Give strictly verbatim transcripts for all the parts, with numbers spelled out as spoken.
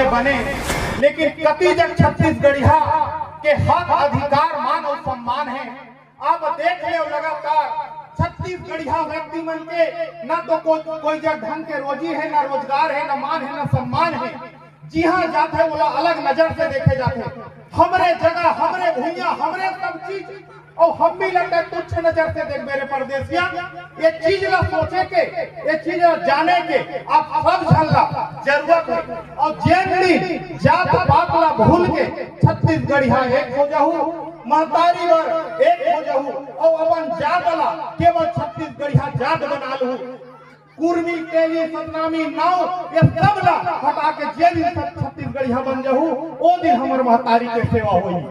बने, लेकिन कति जग छत्तीसगढ़िया के हक, अधिकार, मान अउ सम्मान हे। आप देख लेव, लगातार छत्तीसगढ़िया व्यक्ति मन के ना तो को-, कोई जग ढंग के रोजी हे, ना रोजगार हे, ना मान हे, ना सम्मान हे। जिहां जाथे, ओला अलग नजर से देखे जाथे। हमरे जगह, हमरे भुइयां, हमरे सब चीज, अउ हम भी लगता है तुच्छ नजर से देखबे रे परदेसिया। ये चीज ला सोचे के, ये चीज ला जाने के आप सब झन ला जरूरत हे। अउ जेन भी जात पात ला भूल के छत्तीसगढ़िया एक हो जाहू, महतारी बर एक हो जाहू, अउ अपन जात ला केवल छत्तीसगढ़िया जात बना लहू। कुर्मी, तेली, सतनामी, नाऊ, ये सब ला हटा के जे दिन सब छत्तीसगढ़िया बन जाहू, ओ दिन हमर महतारी के सेवा होई।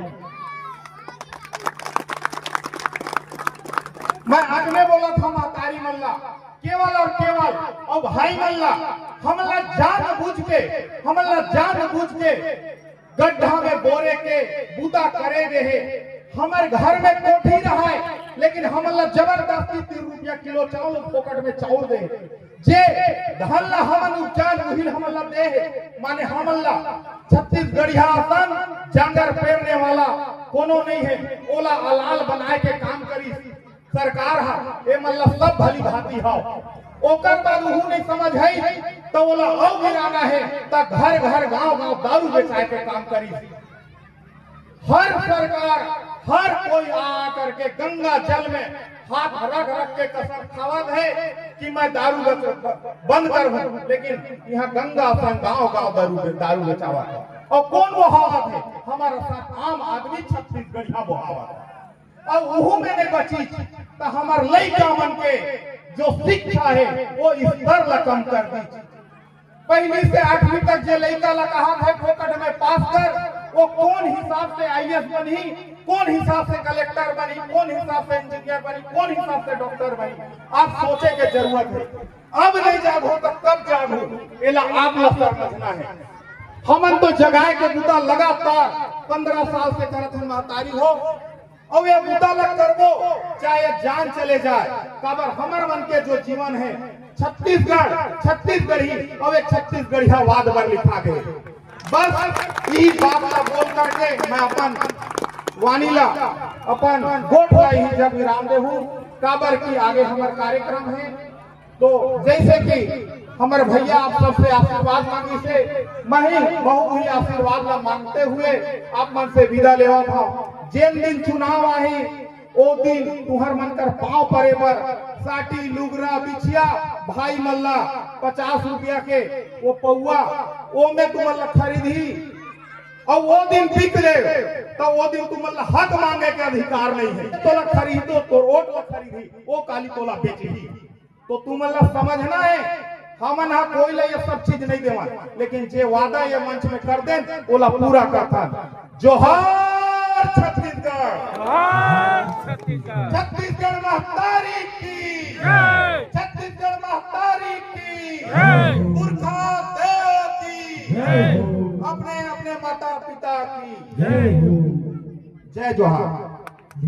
मैं आगने बोलत हंव महतारी मन ला, केवल अउ केवल, अउ भाई मन ला, हमन ला जान बूझ के, हमन ला जान बूझ के गड्ढा में बोरे के बूता करे गे हे। हमर घर में कोठी रहय, लेकिन हमन ला जबरदस्ती तीन रुपया किलो चाउर फोकट में चाउर दे। जे धन ला हमन उपजान, उही ला हमन ला दे हे। माने हमन ला छत्तीसगढ़िया असन जांगर पेरने वाला कोनो नइ हे, ओला अलाल बनाए के काम करिस सरकार ह। ए मन ला सब भली भांति हव, ओकर बाद उहू नइ समझ हे, त ओला अउ गिराना हे, त घर घर, गांव गांव दारू बेचाए के काम करिस। हर सरकार, हर कोई आ करके गंगा जल में हाथ रख रख के कसम खावत हे कि मैं दारू बच-, बंद करहूं, लेकिन इहां गंगा असन गांव गांव दारू बे-, दारू बेचावत हे। अउ कोन बोहावत हे? हमर साथ आम आदमी छत्तीसगढ़िया बोहावत हे। अउ उहू में नइ बचिस, त हमर लइका मन के जो शिक्षा हे, ओ स्तर ला कम कर दिस। पहली से आठवीं तक जे लइका ला कहत हे फोकट में पास कर, ओ कोन हिसाब से आईएएस बनही, कोन हिसाब से कलेक्टर बनही, कोन हिसाब से इंजीनियर बनही, कोन हिसाब से डॉक्टर बनही, आप सोचे के जरूरत हे। अब नइ जागहू त कब जागहू, एला आप ला समझना हे। हमन तो जगाए के बूता लगातार पंद्रह साल से करत हन महतारी हो, अउ ये बूता ला करबो, चाहे जान चले जाए, काबर हमर मन के जो जीवन हे, छत्तीसगढ़, छत्तीसगढ़ी, अउ ये छत्तीसगढ़ियावाद बर लिखा गे। बस यही बात ला बोल करके मैं अपन वाणी ला, अपन गोठ ला यही जग विराम देहूं, काबर कि आगे हमर कार्यक्रम हे। तो जैसे कि हमर भैया आप सबसे आशीर्वाद मांगिस हे, मैं ही महू ही आशीर्वाद ला मांगते हुए आप मन से विदा लेवत हंव। जेन दिन चुनाव आही, ओ दिन तुंहर मन कर पांव परे बर साटी, लुगरा, बिछिया, भाई मन ला पचास रुपया के ओ पौवा, ओ में तुमन ला खरीदही, अउ ओ दिन बिक ले, त ओ दिन तुमन ला हक मांगे के अधिकार नइ हे। तोला खरीदो, तोर ओट ला खरीदही, ओ काली तोला बेचही। तो तुमन ला समझना हे, हमन हा कोई ला ये सब चीज नइ देवन, लेकिन जे वादा ये मंच में कर देन, ओला पूरा करथन। जोहार छत्तीसगढ़, जोहार छत्तीसगढ़। छत्तीसगढ़ महतारी की जय। छत्तीसगढ़ महतारी की जय। पुरखा देव की जय। अपने अपने माता पिता की जय। जय जोहार।